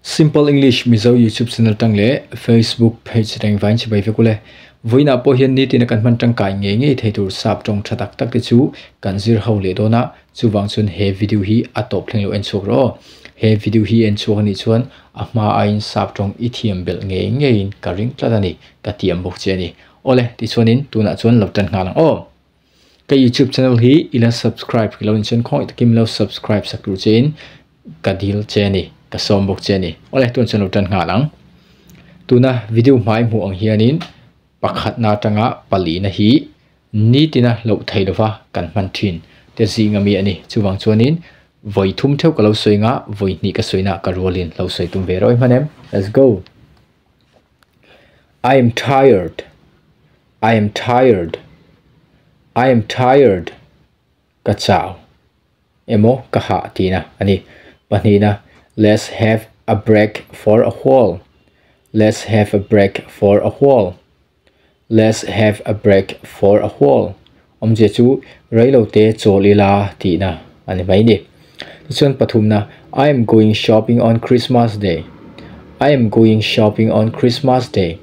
Simple English Mizo YouTube channel tang leh Facebook page reng vain chibai vek ule. Vawiinah pawh hian nitin a kan hman tangkai ngei ngei thei tur sap tawng tha tak tak te chu kan zir ho leh dawn a, chuvang chuan he video hi a tawp thleng lo en chhuak rawh aw. He video hi en chhuak anih chuan a hma aiin sap tawng i thiam belh ngei ngeiin ka ring tlat a ni, ka tiam bawk che a ni. Awle, tichuanin tunah chuan lo tan nghal ang aw. Ka YouTube channel hi i la subscribe lo in chuan khawngaih takin min lo subscribe sak tur che in ka dil che a ni, ka sawm bawk che a ni. Awle, tunah chuan lo tan nghal ang. Tuna video hmai hmuh ang hianin pakhatna atanga palina hi nitina loh thei lova kan hman thin te zing ami a ni. Chuvang chuanin vawi thum theuh ka lo sawi anga vawi hnih ka sawina ka rualin lo sawi tum ve rawih hman em. Let's go. I am tired. I am tired. I am tired. Ka chau. Emaw ka hah tihna a ni. Pahnihna, Let's have a break for a while. Let's have a break for a while. Let's have a break for a while. Awmzia chu reilote chawl ila tihna a ni mai ni. Tichuan pathumna, I am going shopping on Christmas day. I am going shopping on Christmas day.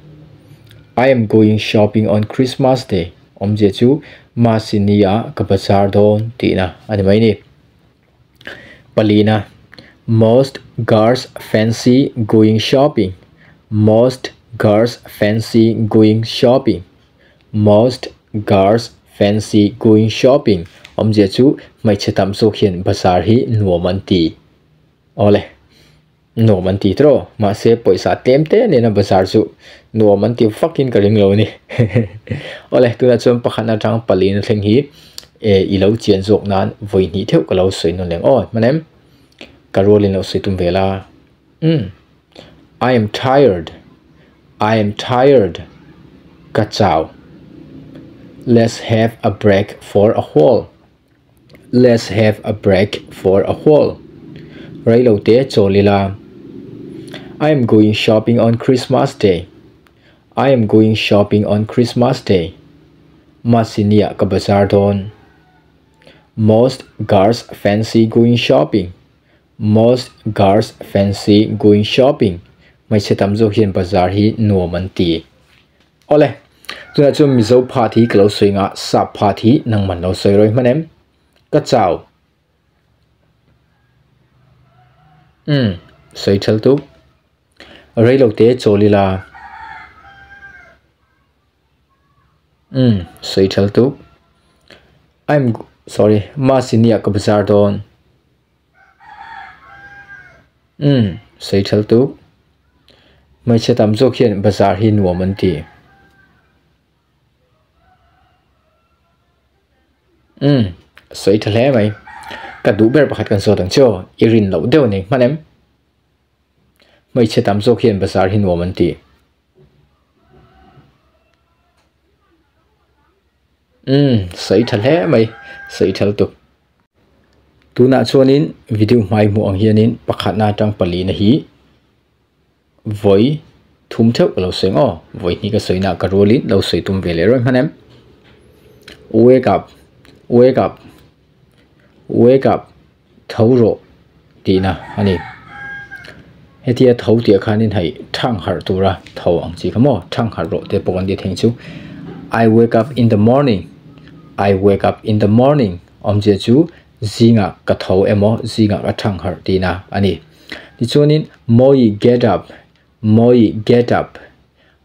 I am going shopping on Christmas day. Awmzia chu Masi ni ah ka bazar dawn tihna a ni mai ni. Palina, Most girls fancy going shopping. Most girls fancy going shopping. Most girls fancy going shopping. Awmzia chu hmeichhe tam zawk hian bazar hi nuam an ti. Awle. Nuam an ti tawh mahse pawisa tlem te nena bazar chu nuam an ti vakin ka ring lo a ni. Awle tunah chuan pakhat atang pali na thleng hi eh i lo chian zawk nan vawi hnih theuh ka lo sawi nawn leng aw hman em ka rualin lo sawi tum vel a umm I am tired I am tired ka chau Let's have a break for a while. Let's have a break for a while. Reilote chawl ila. I am going shopping on Christmas day. I am going shopping on Christmas day. Masinia ka bazar dawn. Most girls fancy going shopping. Most girls fancy going shopping. Hmeichhe tam zawk hian bazar hi nuam an ti. Awle, tunah chuan Mizo phat hi ka lo sawi nga, Sap phat hi nangman lo sawi rawih hman em? Ka chau. Umm, sawi thal tuk. Rei lo te chawl ila. Umm, sawi thal tuk. I'm sorry, Masinia ka bazar dawn. Umm, sawi thal tuk. Hmeichhe tam zawk hian bazar hi nuam an ti. Umm, sawi tha hle mai. Ka duh ber pakhat kan zawt ang che aw, i rin loh deuh a nei hman em? Hmeichhe tam zawk hian bazar hi nuam an ti. Umm, sawi tha hle mai, sawi thal tuk. Tunah chuanin video hmai hmuh ang hianin pakhatna atang palina hi vawi thum theuh ka lo sawi ang aw. Vawi hnih ka sawi na ka rualin lo sawi tum ve leh rawih hman em. Wake up, wake up, wake up, tho rawh tihna a ni. Hetia tho tih ah khanin hei thang harh tura tho ang chi kha maw thang harh rawh te pawh kan ti thei ang chu. I wake up in the morning, I wake up in the morning. Awmzia chu zingah ka tho emaw zingah ka thang harh tihna a ni. Tichuanin Mawi get up, Mawi get up,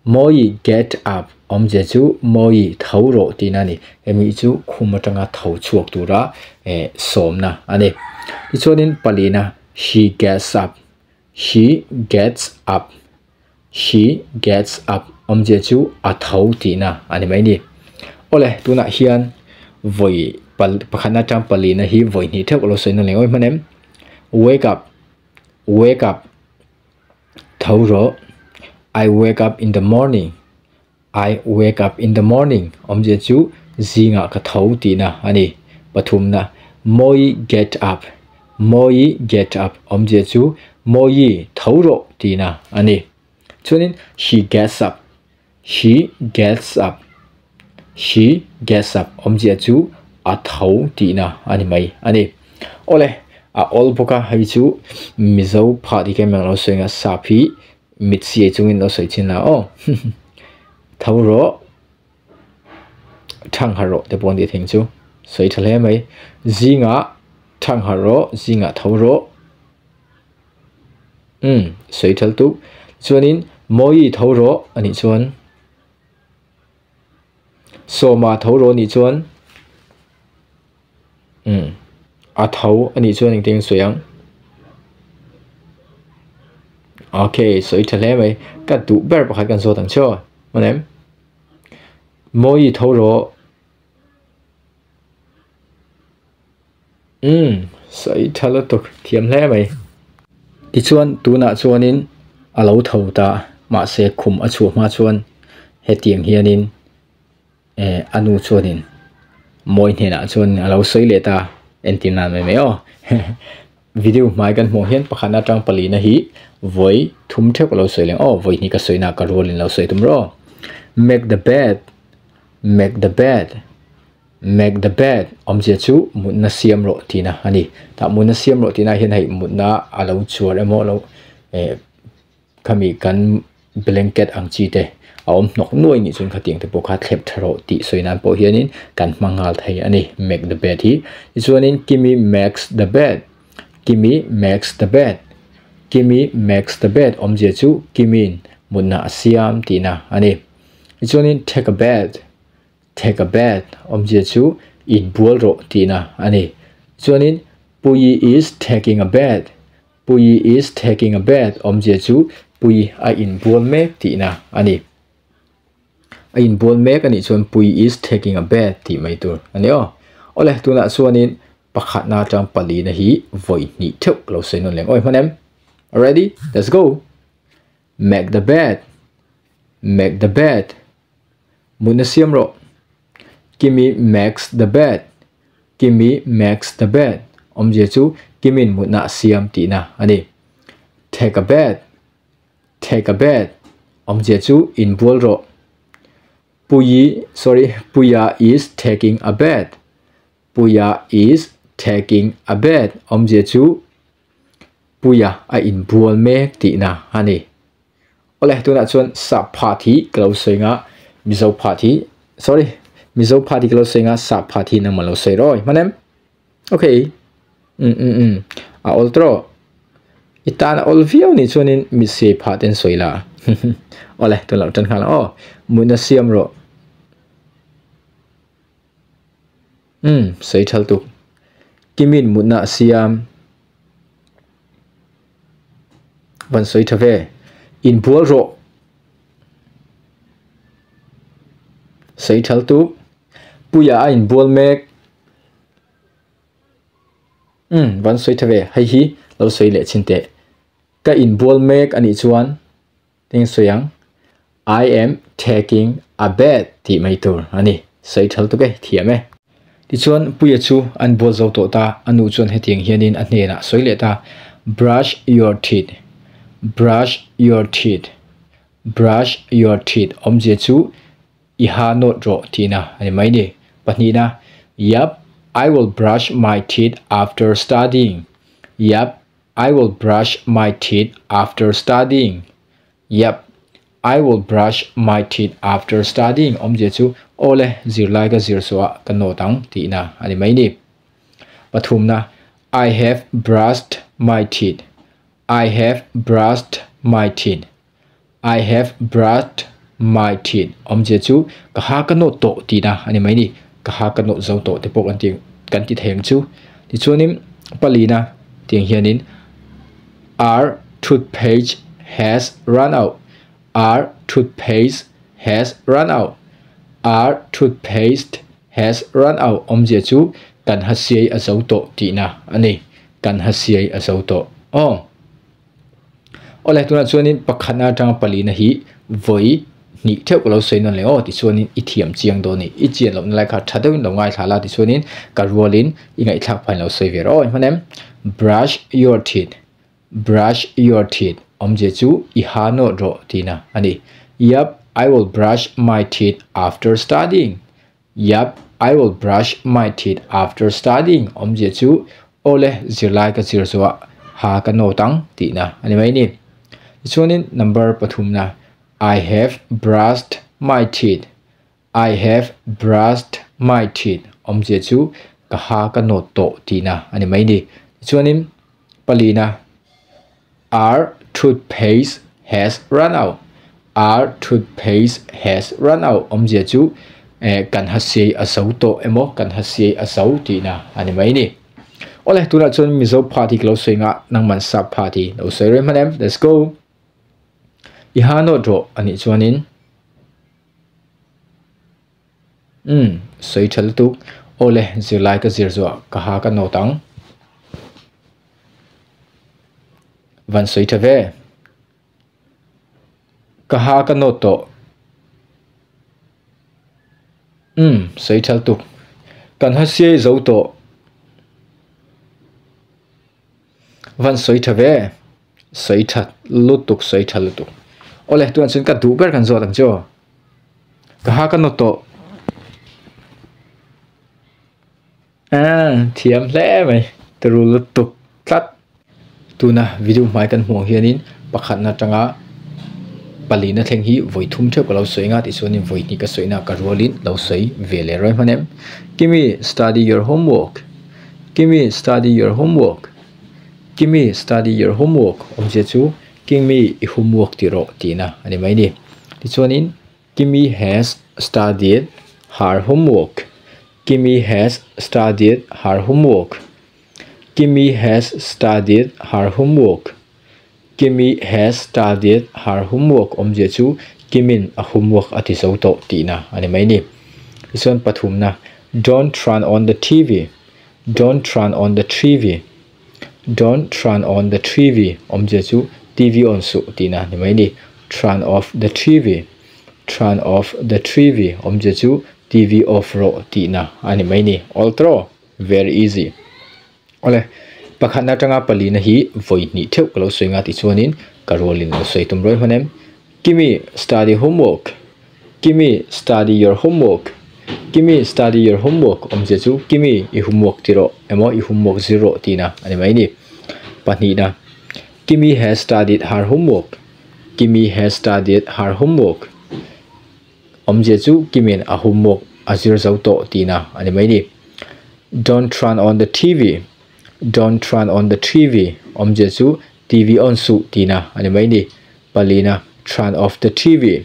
Mawi get up awmzia chu Mawi tho rawh tihna a ni. Hemi chu khum atanga tho chhuak tura eh sawmna a ni. Tichuanin palina She gets up, She gets up, She gets up awmzia chu a tho tihna a ni mai ni. Awle tunah hian vawi pal pakhatna atang palina hi vawi hnih theuh ka lo sawi na leh ngawih hman em. Wake up, wake up, tho rawh. I wake up in the morning, I wake up in the morning awmzia chu zingah ka tho tihna a ni. Pathumna, Mawi get up, Mawi get up awmzia chu Mawi tho rawh tihna a ni. Chuanin she gets up, she gets up, she gets up awmzia chu a tho tihna a ni mai a ni. Awle. A awl bawk a hei chu mizo phah tih khem englo sawi anga sap hi mit siai chungin lo sawi chin la aw tho rawh thang harh rawh te pawh an tih theih ang chu sawi tha hle mai zingah thang harh rawh zingah tho rawh umm sawi tha lutuk chuanin mawi tho rawh anih chuan. Sawma tho rawh anih chuan umm a tho anih chuan engtin nge sawi ang okay sawi tha hle mai ka duh ber pakhat kan zawt ang che aw hman em mawi tho rawh umm sawi tha lutuk thiam hle mai tichuan tunah chuanin a lo tho ta mahse khum a chhuah hma chuan hetiang hianin eh a nu chuanin mawi hnenah chuan a lo sawi leh ta entir nan mai mai aw video hmai kan hmuh hian pakhat atang palina hi vawi thum theuh ka lo sawi leh aw vawi hnih ka sawi na ka rualin lo sawi tum rawh make the bed make the bed. Make the bed awmzia chu mutna siam rawh tihna a ni. Tah mutna siam rawh tihna hian hei mutna a lo chuar emaw lo eh khami kan blanket ang chi te a awm hnawk nuai nih chuan khatiang te pawh kha thlep tha rawh tih sawi nan pawh hianin kan hma nghal thei a ni make the bed hi. Tichuanin Kimi makes the bed, Kimi makes the bed, Kimi makes the bed awmzia chu Kimi'n mutna a siam tihna a ni. Tichuanin take a bath. Take a bath awmzia chu inbual rawh tihna a ni. Chuanin Puii is taking a bath, Puii is taking a bath awmzia chu Puii a inbual mek tihna a ni. A inbual mek a nih chuan Puii is taking a bath tih mai tur a ni aw. Awle tunah chuanin pakhatna atang palina hi vawi hnih theuh ka lo sawi nawn leng awi hman em? Ready? Let's go! Make the bed, make the bed. Mutna siam rawh. Kimi makes the bed. Kimi makes the bed. Awmzia chu Kimi'n mutna a siam tihna a ni. Take a bath. Take a bath. Awmzia chu inbual rawh. Puii, sorry, Puia is taking a bath. Puia is taking a bath. Awmzia chu Puia a inbual mek tihna a ni. Awle tunah chuan sap phat hi ka lo sawi nga Mizo phat hi sorry Mizo phat hi ka lo sawi nga sap phat hi nangmah lo sawi rawh hman em okay um um um a awl tawh i tan a awl viau nih chuanin mi siai phat te an sawi la awle tun loh tan nghal ang aw mutna siam rawh um sawi thal tuk Kimin mutna a siam. Van sawi tha ve. Inbual rawh. Sawi thal tu. Puia a inbual mek. Umm van sawi tha ve. Hei hi lo sawi leh chin teh. Ka inbual mek anih chuan Eng sawi ang? I am taking a bath tih mai tur a ni. Sawi thal tuk e, thiam e. Tichuan, Puia chu an bual zo tawh ta, a nu chuan hetiang hianin a hnenah sawi leh ta, Brush your teeth, brush your teeth, brush your teeth awmzia chu i ha nawt rawh tihna a ni mai ni. Pahnihna, Yup, I will brush my teeth after studying. Yup, I will brush my teeth after studying. Yep, I will brush my teeth after studying awmzia chu awle zirlai ka zir suah ka nawt ang tihna a ni mai ni. Pathumna, I have brushed my teeth. I have brushed my teeth. I have brushed my teeth awmzia chu ka ha ka nawt tawh tihna a ni mai ni. Ka ha ka nawt zo tawh te pawh kan ti kan ti thei ang chu. Tichuanin palina tiang hianin Our toothpaste has run out. Our toothpaste has run out. Our toothpaste has run out awmzia chu kan ha siai a zo tawh tihna a ni. Kan ha siai a zo tawh. Aw. Awle tunah chuanin pakhatna atanga palina hi vawi hnih theuh ka lo sawi nawn leh aw tichuanin i thiam chiang dawn a ni. I chian lohna lai kha tha deuhin lo ngaithla la tichuanin ka rualin i ngaihthlak phahin lo sawi ve rawh aw hman em. Brush your teeth, brush your teeth awmzia chu i ha nawt rawh tihna a ni. Yup, I will brush my teeth after studying. Yup, I will brush my teeth after studying awmzia chu. Awle, zirlai ka zir zuah ha ka nawt ang tihna a ni mai ni. Tichuanin number pathumna I have brushed my teeth, I have brushed my teeth awmzia chu ka ha ka nawt tawh tihna a ni mai ni. Tichuanin palina Our toothpaste has run out, Our toothpaste has run out awmzia chu eh kan ha siai a zo tawh emaw kan ha siai a zo tihna a ni mai ni. Awle tunah chuan Mizo phat hi ka lo sawi ngah nangman sap phat hi lo sawi reng hman em let's go. I ha nawt rawh a nih chuanin umm sawi tha lutuk awle zirlai ka zir zuah ka ha ka nawt ang. Van sawi tha ve. Ka ha ka nawt tawh. Umm sawi tha lutuk. Kan ha siai zo tawh. Van sawi tha ve. Sawi tha lutuk sawi tha lutuk. Awle tunah chuan ka duh ber kan zawt ang chu aw. Ka ha ka nawt tawh. Aaa thiam hle mai turu lutuk tlat. Tuna video hmai kan hmuh ang hianin pakhatna atanga palina thleng hi vawi thum theuh ka lo sawi anga tichuanin vawi hnih ka sawina ka rualin lo sawi ve leh rawi hman em. Kimi study your homework Kimi study your homework Kimi study your homework awmzia chu Kimi i homework tih rawh tihna a ni mai ni. Tichuanin Kimi has studied her homework. Kimi has studied her homework. Kimi has studied her homework. Kimi has studied her homework awmzia chu Kimin a homework a ti zo tawh tihna a ni mai ni. Tichuan pathumna Don't turn on the TV. Don't turn on the TV. Don't turn on the TV awmzia chu TV on suh tihna ni mai ni. Turn off the TV, Turn off the TV awmzia chu TV off rawh tihna a ni mai ni. Altro, very easy. Awle, pakhatna atanga palina hi vawi hnih theuh ka lo sawi nga tih chuanin ka rualin lo sawi tum ruai hman em. Kimi, study homework. Kimi, study your homework. Kimi, study your homework awmzia chu Kimi, i homework ti rawh emaw i homework zir rawh tihna a ni mai ni. Pahnihna, Kimi has studied her homework. Kimi has studied her homework awmzia chu Kimi'n a homework a zir zo tawh tihna a ni mai ni. Don't turn on the TV. Don't turn on the TV awmzia chu TV on suh tihna a ni mai ni. Palina, Turn off the TV,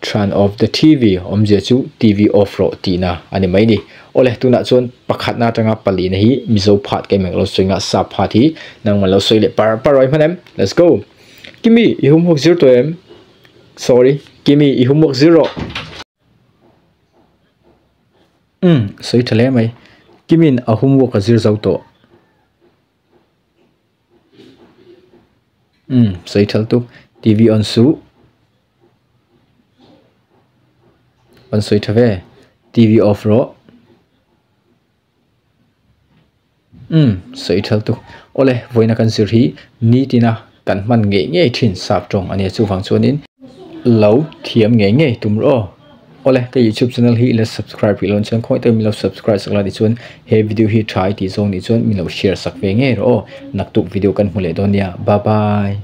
Turn off the TV awmzia chu TV off rawh tihna a ni mai ni. Awle, tunah chuan pakhatna atanga palina hi Mizo phat ka inmeng lo sawi nga sap phat hi nangman lo sawi leh par par rawh i hman em? Let's go! Kimi, i homework zir tawh em? Sorry, Kimi, i homework zir rawh. Umm, sawi tha hle mai. Kimin a homework a zir zo tawh. Umm sawi thal tuk TV on suh an sawi tha ve TV off rawh umm sawi thal tuk awle vawiina kan zir hi nitina kan hman ngei ngei thin sap tawng a nia chuvang chuanin lo thiam ngei ngei tum rawh aw. Awle, ka YouTube channel hi ila subscribe rih loh chuan khawi takin min lo subscribe sak la tichuan he video hi tha i tih zawng nih chuan min lo share sak ve ngei rawh aw. Naktuk video kan hmu leh dawn nia. Bye bye.